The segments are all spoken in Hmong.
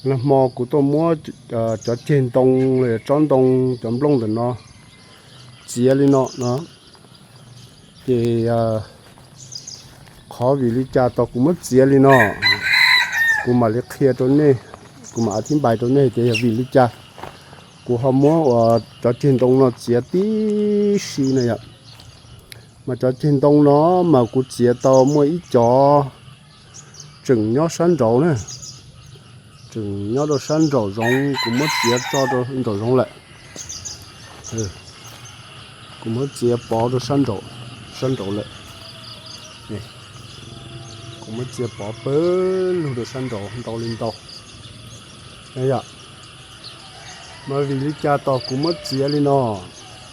Nag hmo kuv tuaj muab cov ceg ntoo los yog tsob ntoo, cov nplooj ntawm no txiav li no no, ces qhov vim li cas tos kuv muab txiav li no, kuv mam li qhia rau nej, kuv mam a thib npais rau nej tias yog vim li cas kuv ho muab uas cov ceg ntoo no txiav tib si na yom. Mas cov ceg ntoo no mas kuv txiav tau muaj ib cov tseem nyob sab nraud na, tseem nyob rau sab nraum zoov, kuv muab txiav tso rau nraum zoov lawm. Kuv muab txiav pov rau sab nraud, sab nraud lawm. Kuv muab txiav pov pawg lug rau sab nraud ntau li ntau. Yom, mas vim li cas tos kuv muab txiav li no,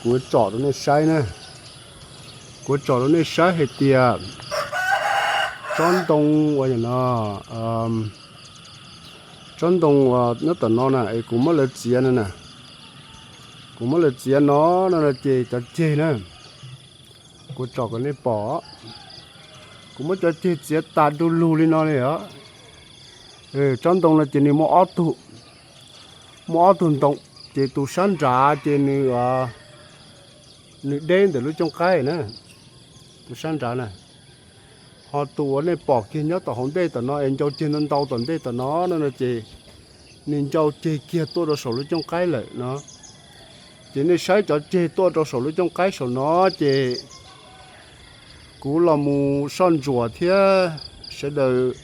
kuv tsom rau nej saib na. Kuv tsom rau nej saib hais tias tsob ntoo uas no, tsob ntoo uas nyob tom no na es kuv muab lawv txiav no na, kuv muab lawv txiav no no ces cov ceg na, kuv tsom kom nej pom, kuv muab cov ceg txiav tas du lug li no li os. Tsob ntoo no ces nws muaj ob tug, muaj ob tug ntoo, ces tus sab nrad ces nws nws deb ntawm lub cooj qaib na, tus sab nrad na. Ho tus uas nej pom kiag nyob tom hauv ntej tom no es ncau ceg ntau ntau tom ntej tom no no no ces nws ncau ceg kiag tuaj rau saum lub cooj qaib lawm no. Ces nej saib cov ceg tuaj rau saum lub cooj qaib saum no ces kuv los mus soj ntsuam thiab sawv daws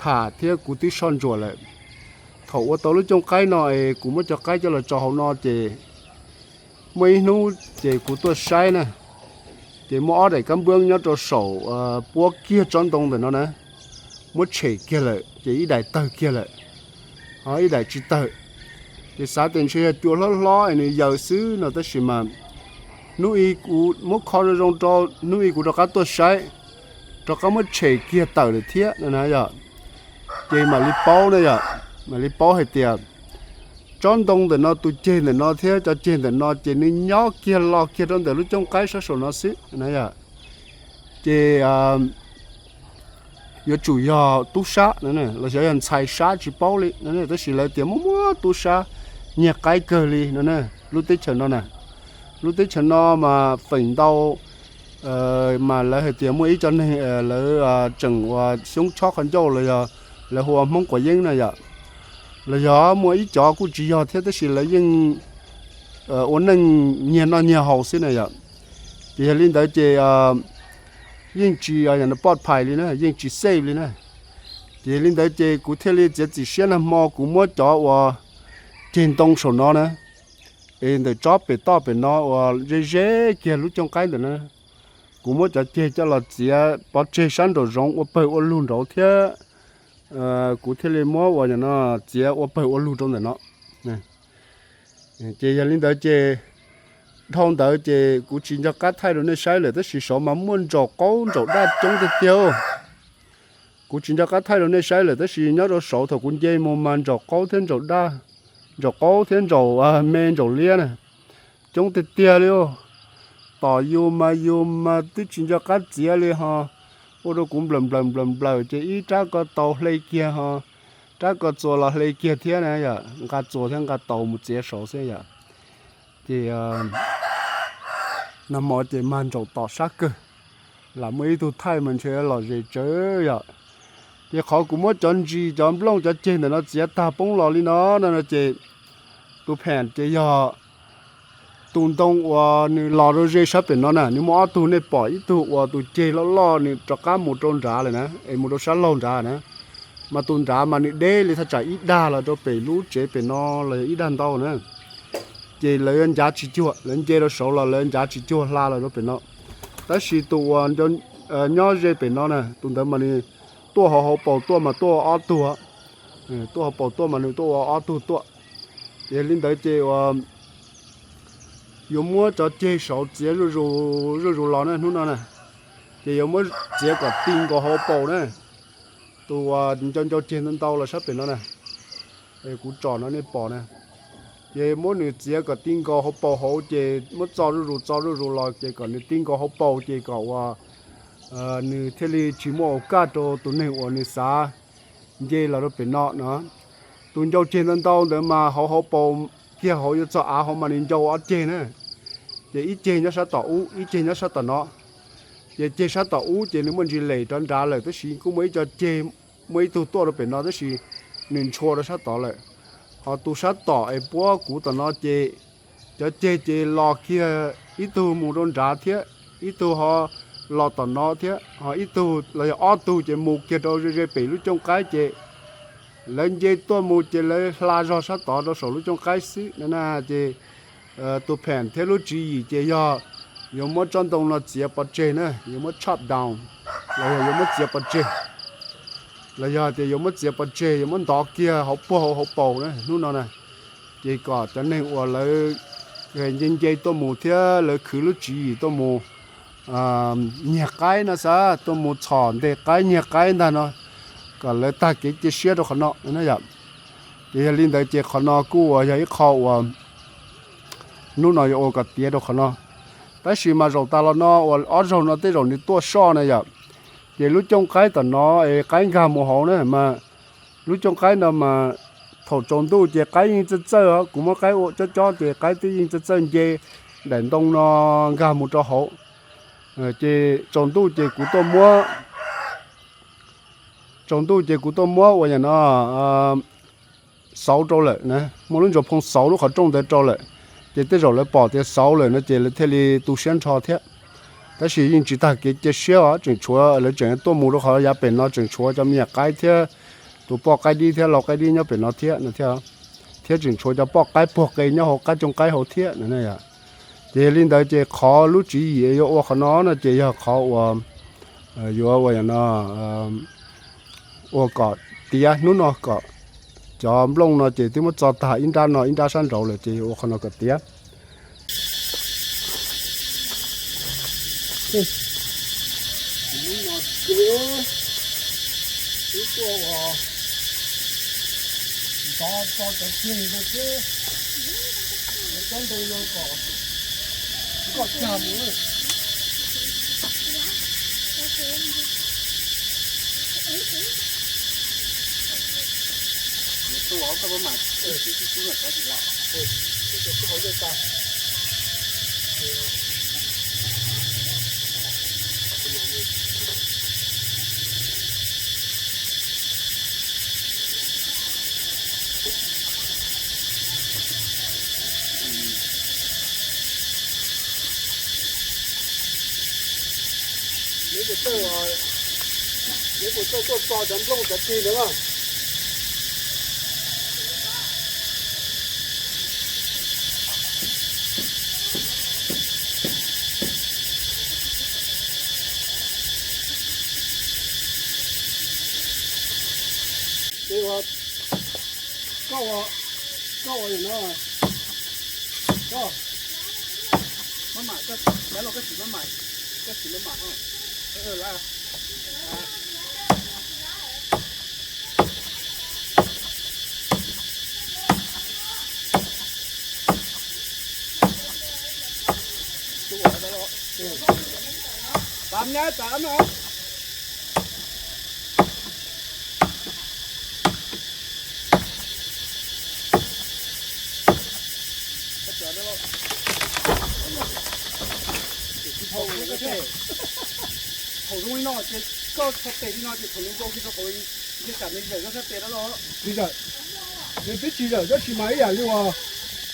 tham thiab kuv twb soj ntsuam lawm. Thaum ua tau lub cooj qaib no es kuv muab cov qaib coj los tso hauv no ces muaj ib hnub ces kuv tuaj saib na, ces muaj ob daim kab npuab nyob rau saum puab kiag tsob ntoo ntawm no na, muab tshem kiag lawm ces ib daim tawg kiag lawm, ho ib daim tsis tawg. Ces xav tias ntshe yog cua hlob hlob es nws yaws xwb no tab sis mas hnub i kuv muab kho zoo zoo rau, hnub i kuv rov qab tuaj saib, rov qab muab tshem kiag tawm lawm thiab no na yom. Ces mam li paub na yom, mam li paub hais tias tsob ntoo ntawm no, tus ceg ntawm no thiab cov ceg ntawm no ces nws nyob kiag los kiag rau ntawm lub cooj qaib sab saum no xwb na yom. Ces yuav tsum yog tub sab los xyov yog ntxhais sab tsis paub li, tab sis lawv tias muaj muaj tub sab nyiag qaib kawg li no. Lub teb chaws no na, lub teb chaws no mas feem ntau mas lawv hais tias muaj ib co neeg lawv tseem ua xyoob chob qhov ncauj los yog lawv hu ua Hmoob quav yeeb na yom. Los yog muaj ib cov kuj tsis yog thiab tab sis lawv yeej ua neej nyiag noj nyiag haus xwb na yom. Ces yog li ntawd ces yeej tsis poj phais li na, yeej tsis safe li na. Ces yog li ntawd ces kuv thiaj li txiav txim siab nag hmo kuv muab cov uas ceg ntoo saum no na, es ntawm tsob pem toj pem no uas ze ze kiag lub cooj qaib ntawm na, kuv muab cov ceg coj los txiav pov tseg sab nraum zoov ua pawg ua lug nraud thiab. Kuv thiaj li muab uas no txiav ua pawg ua lug rau ntawm no. Ces yog li ntawd ces dhau ntawd ces kuv tsis nco qab thaij rau nej saib lawm tab sis saud mas muaj ntsaum qaub ntsaum daj coob tiag tiag. Kuv tsis nco qab thaij rau nej saib lawm tab sis nyob rau saud thaum kuv nce mus mas ntsaum qaub thiab ntsaum daj, ntsaum qaub thiab ntsaum me ntsaum liab na, coob tiag tiag li. Tom yus mas yus mas twb tsis nco qab txiav li ho, ua rau kuv nplawm nplawm nplawm nplawm ces ib rab ko taus hle kiag ho, rab ko txuas los hle kiag thiab na yom, nqa txuas thiab nqa taus mus txiav saud xwb yom. Ces nag hmo ces mag ntsaum tom sab kawg, lam muaj ib tug thaij mas ntshe lom zem tsawv yom. Ces qhov kuv muab cov ntsis cov nplooj cov ceg ntawm no txiav tag poob los li no no ces tus phem ces yog tus ntoo uas nws los rau ze sab pem no na, nws muaj ob tug, nej pom ib tug uas tus ceg loj loj nws rov qab mus rau nrad lawm na, es mus rau sab laug nrad na. Mas tus nrad mas nws deb li thaj tsam ib dag los rau pem lub tsev pem no los yog ib dag ntau na. Ces lawv ncav tsis cuag, lawv nce rau saud los lawv ncav tsis cuag hla los rau pem no. Tab sis tus uas nyob ze pem no na, tus ntawd mas nws tuaj hauv hauv paus tuaj mas tuaj ob tug, tuaj hauv paus tuaj mas nws tuaj ua ob tug tuaj. Ces li ntawd ces uas yuav muab cov ceg saud txiav zuj zus los na hnub no na, ces yuav muab txiav kom ti nkaus hauv paus na. Tus uas ncau ncau ceg ntau ntau los sab pem no na, kuv tsom no nej pom na, ces muab nws txiav kom ti nkaus hauv paus hauv ces muab txo zuj zus txo zuj zus los ces kom nws ti nkaus hauv paus ces kom uas nws thiaj li tsis muaj au kaj rau tus neeg uas nws xav nce los rau pem no no. Tus ncau ceg ntau ntau ntawd mas hauv hauv paus kiag hauv yuav txog av hauv mas nws ncau ob ceg na. Ces ib ceg nyob sab tom ub, ib ceg nyob sab tom no. Ces ceg sab tom ub ces nws muaj ntsis lem rov nrad lawm, tab sis kuj muaj ib co ceg, muaj ib tug tuaj rau pem no tab sis nws ntshua rau sab tod lawm. Ho tus sab tom es puab kuv tom no ces cov ceg ces los kiag ib tug mus rau nrad thiab, ib tug ho los tom no thiab, ho ib tug los yog ob tug ces mus kiag rau ze ze pem lub cooj qaib ces lawv nce tuaj mus ces lawv hla zog sab tod rau saum lub cooj qaib xwb na. Ces tus pheem thiab lub tswv yim ces yog yuav muab tsob ntoo no txiav pov tseg na, yuav muab chop down, los yog yuav muab txiav pov tseg, los yog tias yuav muab txiav pov tseg, yuav muab ntov kiag hauv puag hauv hauv paus na hnub no na. Ces kom cov neeg uas lawv nce nce tuaj mus thiab lawv khwv lub tswv yim tuaj mus nyiag qaib no xav, tuaj mus txhom ntej qaib nyiag qaib ntag no, kom lawv tag kev cia siab rau qhov no na yom. Ces yog li ntawd ces qhov no kuj uas yog ib qho uas hnub no yuav ua kom tiav rau qhov no. Tab sis mas zaum tas los no uas ob zaug no tej zaum nws tuaj soj na yom, ces lub cooj qaib tom no es qaib nkag mus hauv na mas lub cooj qaib no mas thaum tsaus ntuj ces qaib yeej txawj txawj os, kuv muab qaib ua cob cob ces qaib twb yeej txawj txawj nce daim ntoo no nkag mus rau hauv. Ces tsaus ntuj ces kuv tuaj muab, tsaus ntuj ces kuv tuaj muab uas yam no xauv rau lawm na, muaj lub ntsuas phoo xauv lub qhov rooj ntawd rau lawm. Ces tej zaum lawv pom tias xauv lawm no ces lawv thiaj li tu siab nrho thiab. Tab sis yeej tsis tag kev cia siab os, tseem tshuav, lawv tseem tuaj mus rau qhov yav pem no tseem tshuav cov me nyuam qaib thiab tus poj qaib dib thiab lau qaib dib nyob pem no thiab no thiab, thiab tseem tshuav cov poj qaib puag qe nyob hauv qab cooj qaib hauv thiab no. Ces yog li ntawd ces qhov lub tswv yim yuav ua qhov no no ces yog qhov uas yuav ua no, ua kom tiav hnub no kom cov nplooj no ces twb muab txo tag ib nrab no ib nrab sab nraud lawm ces yuav ua qhov no kom tiav. Neb puas txawj, neb puas txawj tuaj txo cov nplooj cov ceg ntawd na? Koj ua, koj ua no, koj maj mam, koj, yav no koj tsis maj mam, koj tsis maj mam ho. Tam nyab tam no. Thaum zoo li no ces koj txhais tes li no ces thaum nws npau kiag rau hauv, nws tsam nws zawm koj sab tes dab laug. Tsis zawm, nws twb tsis zawm tab sis mas ib yam li uas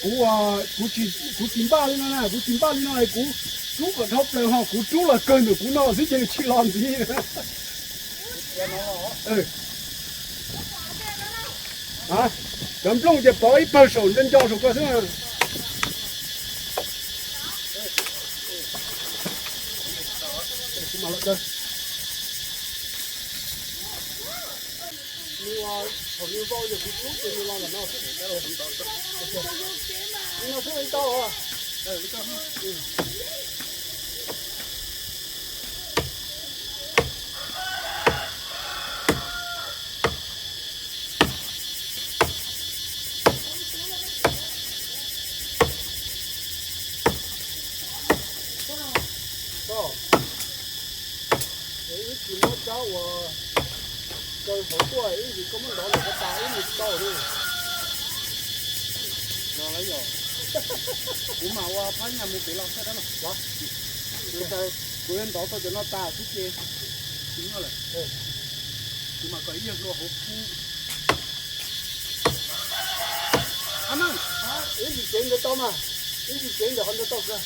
kuv, kuv tsis, kuv tsis npaj li no na, kuv tsis npaj li no es kuv rub kom dhau plaws ho kuv rub los kawg ntawm kuv no xwb ces nws tsis los ntxiv. Cov nplooj ces pov ib pawg saum nco nco saum ko xwb. Thaum nws vau ces kuv rub ces nws los ntawm no xwb. Li no xwb li tau. Koj, es wb tsis muab rab uas kaw hauv tuaj ib vim koj muab ntov ntawm ko tas wb mus tsis tau li. Lawm yog, kuv mam ua phab nyaj mus pem los sab dab los. Kuv yuav ntov tau cov no tas xwb ces tsis muaj lawm. Kuv mam kom ib yawg hlua hauv pub. Ib ntsis cev ntawd tau mas, ib ntsis cev ntawm qhov ntawd tau kawg.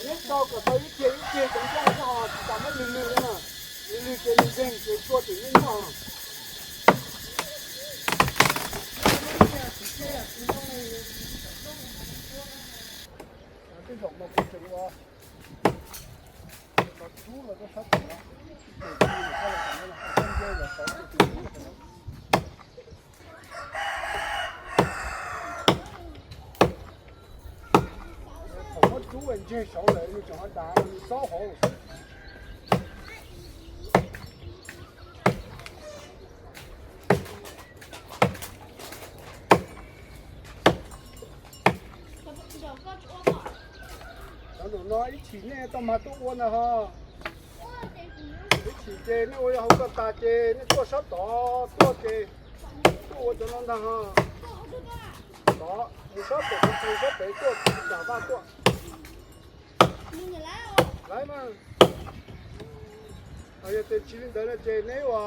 Neb rau kom tau ib kiag ib kiag cov ncaj xwb ho tsis tas muab lwg lwg na. Lwg lwg ces nws nkeeg ces tsua tim neb noj. Tej zaum mas kuv tseem ua los rub los rau sab tim no, ces kuv yuav coj los tom no, coj nce los saud ces kuv rub los tom no. Thaum muab rub ntseg saud lawm nws tseem ho dav no nws xob hauv xwb. Cov nraum no ib chim nej tau mag tuaj ua ntag ho. Ib chim ces nej ua yog hauv ko tas ces nej tuaj sab tod tuaj ces tuaj ua cov no ntag ho. Tod mus sab pem, mus sab pem tuaj, nram vaj tuaj. Lawv mas, yog tias tsis li ntawd no ces neb ua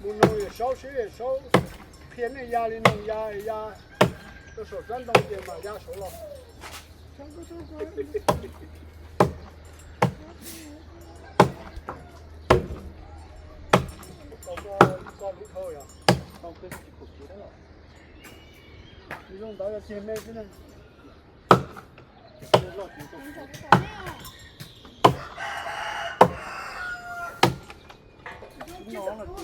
mus noog Yawm Saub seb Yawm Saub qhia nej ya li noog ya ya rau saum tsob ntoo ces mam ya saud los. Tau koj lub dhau yog, tau koj tsis pum kiv. Zoo ntawd yog ceg me xwb ne. Tsis txiav lawm. Ib sab cov taw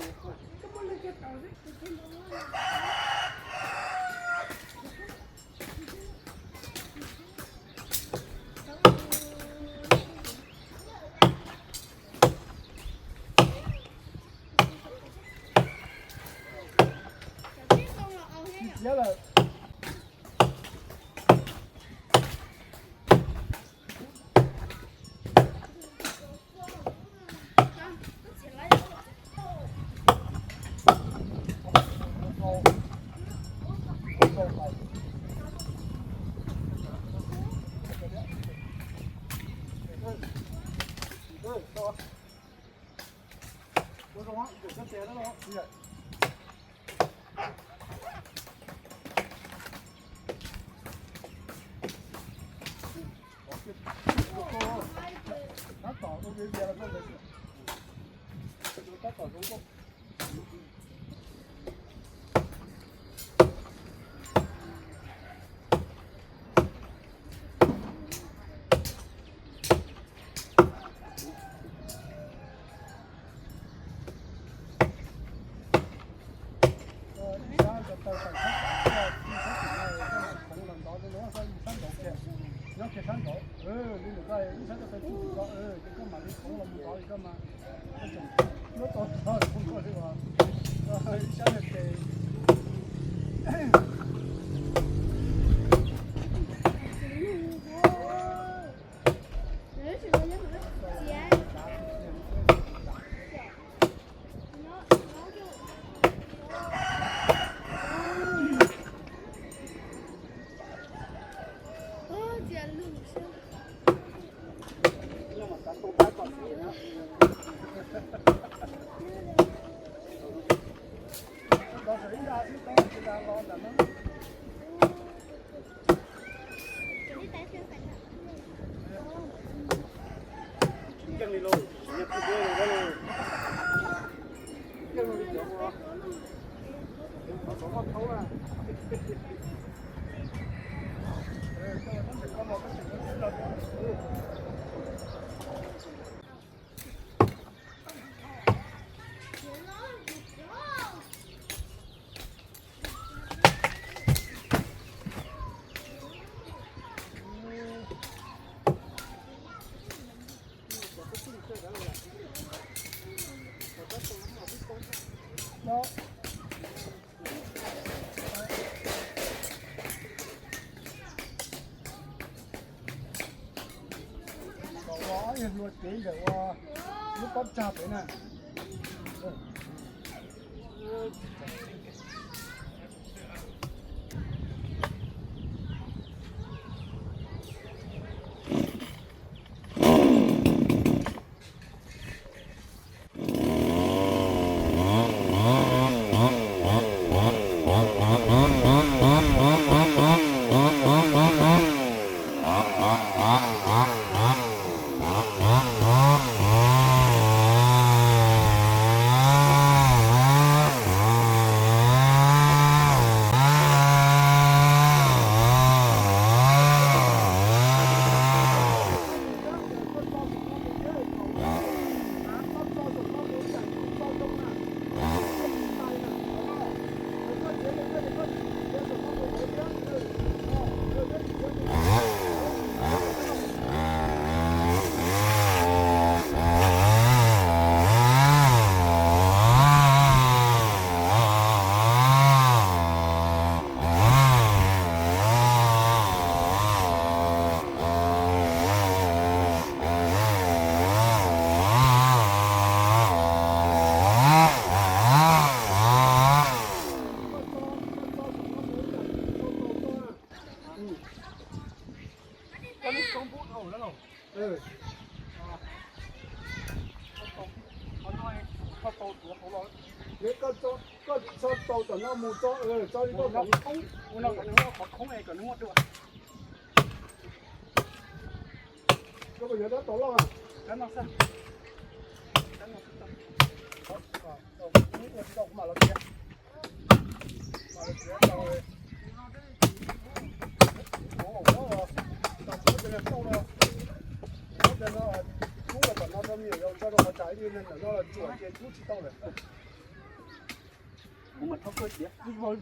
tawm sab tom, ib sab tim no koj mam khoov los ntov rau no, ib sab nraud kiag, nyob kiag sab nraud, li ntawd koj ib sab cov taw tsuj tim ko, ces koj mam li khoov los mus ntov li koj mas, koj tseem muab tau txog zoo nkauj li uas ib sab yog ces. Hlua cev ntawm ua lub pob tsag pem na. Koj tso tau tom no mus tso, tso li tau tom no. Ua no kom nws muaj qhov khoob es kom nws muaj dua. Koj puas yuav rab taus loj? Rab no xwb. Rab no xwb tau. Ua tsis tau kuv mam los txiav. Mam los txiav tau. Ua tau tau no, cub los tom no rau me nyuam yaus tso rau qhov tsam ib ntsis neeg ntawm no los tsuam ces cub tsis tau lawm. Kuv mam thob koj tiag. Koj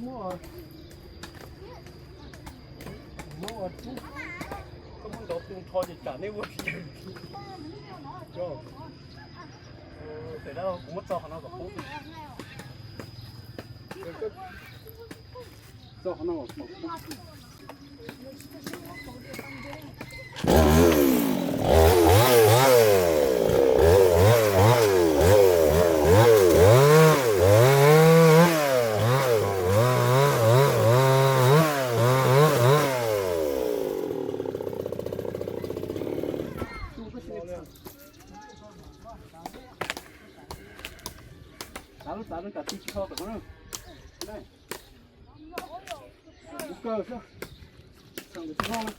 muab ntov tu nrho ces tsam nej ua tsis tau. Pem dab kuv muab tso qhov no kom poob. Tso qhov no kom poob. Xav lub xav no kam tig tsis tho tom no. Mus kaw xwb. Tsis tho no.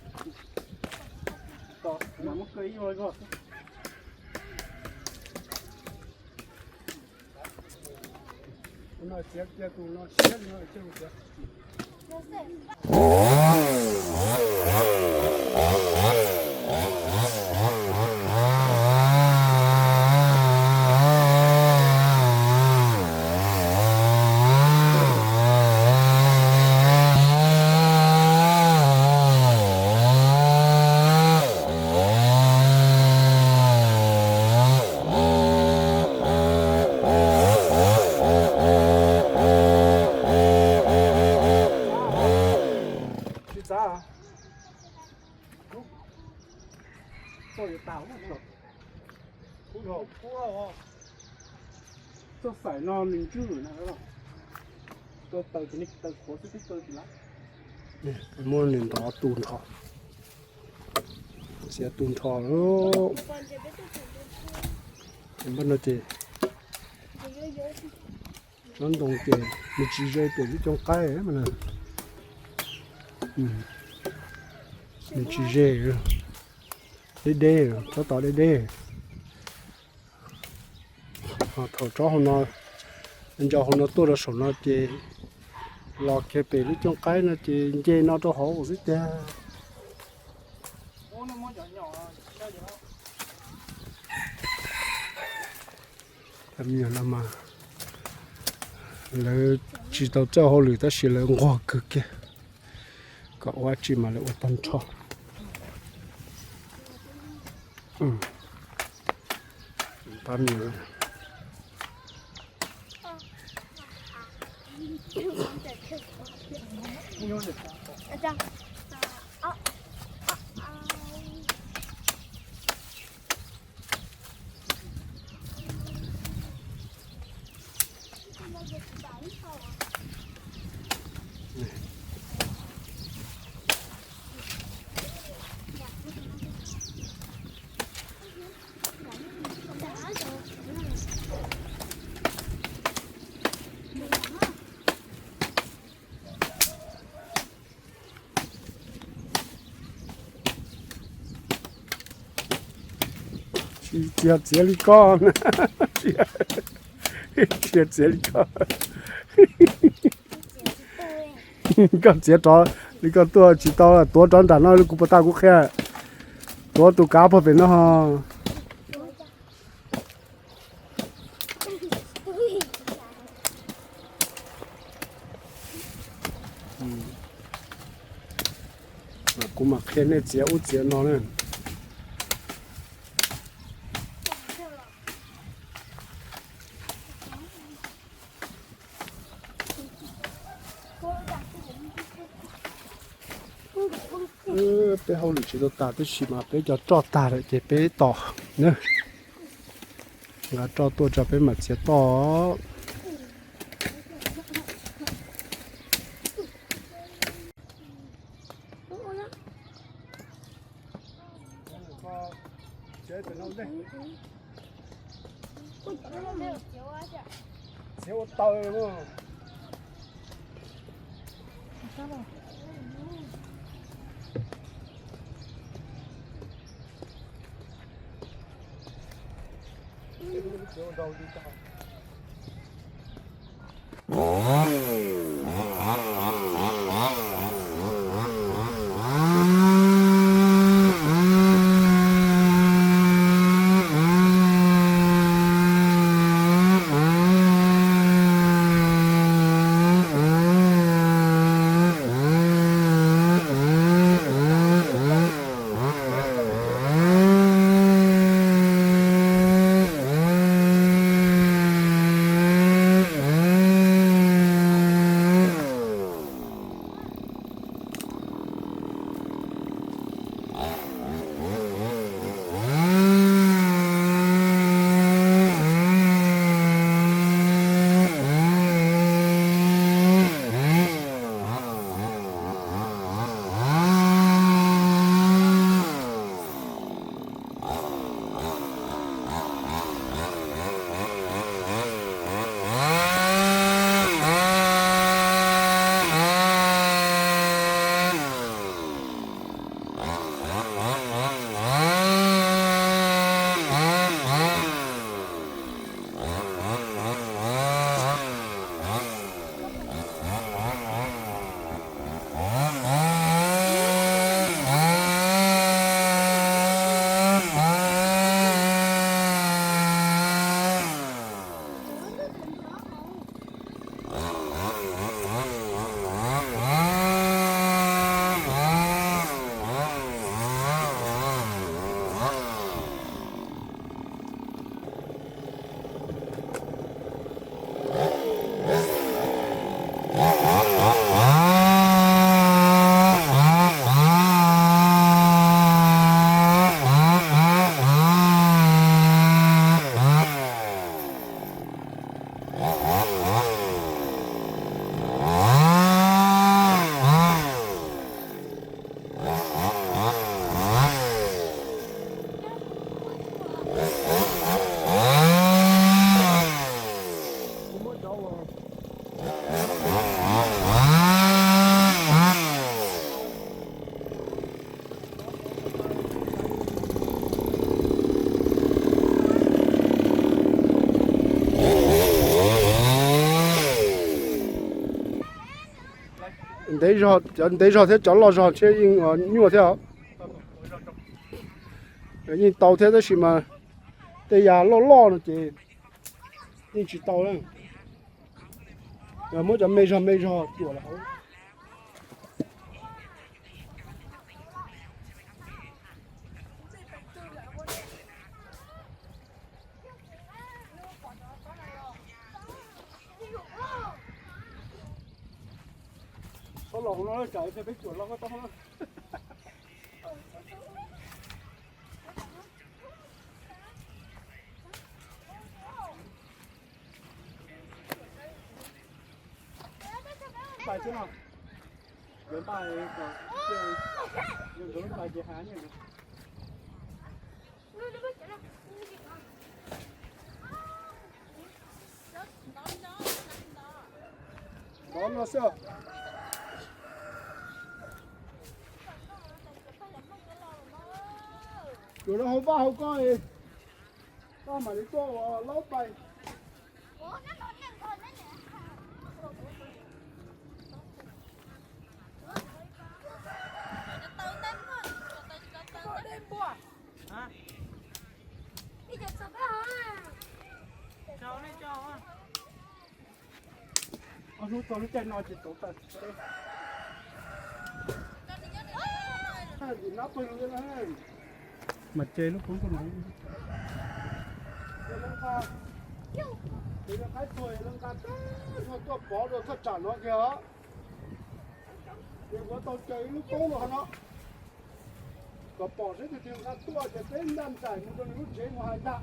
Tos mam muab kaw ib lo zog xwb. Tus no txiav kiag, tus no siab li no cia mus txiav. Tsis txav. Txoj yuav tas lawm. Txoj xaim no nws ntswj na. Kaw taws ces nej kaw qhuav xwb, twb kaw tsis lawm. Muab nws ntov tu nrho, txiav tu nrho lawm. Npaj no ces tsob ntoo ces nws tsis ze pem lub cooj qaib mas. Nws tsis ze, deb deb, tsob tod deb deb. Ho thaum tsob hauv no, ntsaum hauv no tuaj rau saum no ces los kiag pem lub cooj qaib no ces nce no rau hauv xwb tiag. Tab meeg no mas lawv tsis tau txawj hauj lwm tab sis lawv nquag kawg kiag, kom ua dab tsi mas lawv ua tag nrho. Tab meeg Tsis yog txiav li koj, tsis yog txiav li koj. Koj txiav rov li koj tuaj tsis tau, tuav rov nram no kuv puas tau kuv qhia. Tuav tus kav puag pem no ho. Kuv mam qhia nej txiav ub txiav no na. Peb hauj lwm tsis tau tas tib si mas peb cov roj tag lawm ces peb tos na. Nqa roj tuaj tso peb mam txiav toj. Txiav ua taws. Cov ntev zog thiab cov loj zog ntshe yeej nyuaj thiab. Yeej tau thiab tab sis mas tej yam loj loj no ces yeej tsis tau na. Muab cov me zog me zog cuam los hauv. Txhob los no, tsam peb cuam los koj tau. Npais xwb no. Yuav npais kom, yuav nkawd npais ces hais nyiaj. Ntov no xwb. Yuav lawv hauv vaj hauv koj, koj mam li tuaj ua laub npais. Ob hnub txog lub caij no ces tau tawm teb. Mas ce lub koob koj no. Ces qaib tuag lawv nqa tag nrho tuaj pov rau thaj tsam no kiag os. Ces kuv tau caw ib lub koob rau qhov no kom pom seb tiag tiag nqa tuaj ces peb ncaj nraim mus rau nws lub tsev mus hais ntag.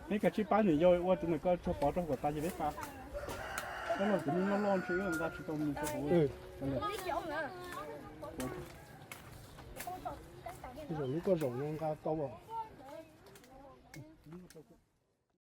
Peb kav tsij pab niam yau ua tus ntawm ko tsuag pov rau huam tas ces peb pab. Koj los tus me loj loj ntshe nqa tsis tau mus rau hauv. Zaum lub koj zaum no nqa tau os.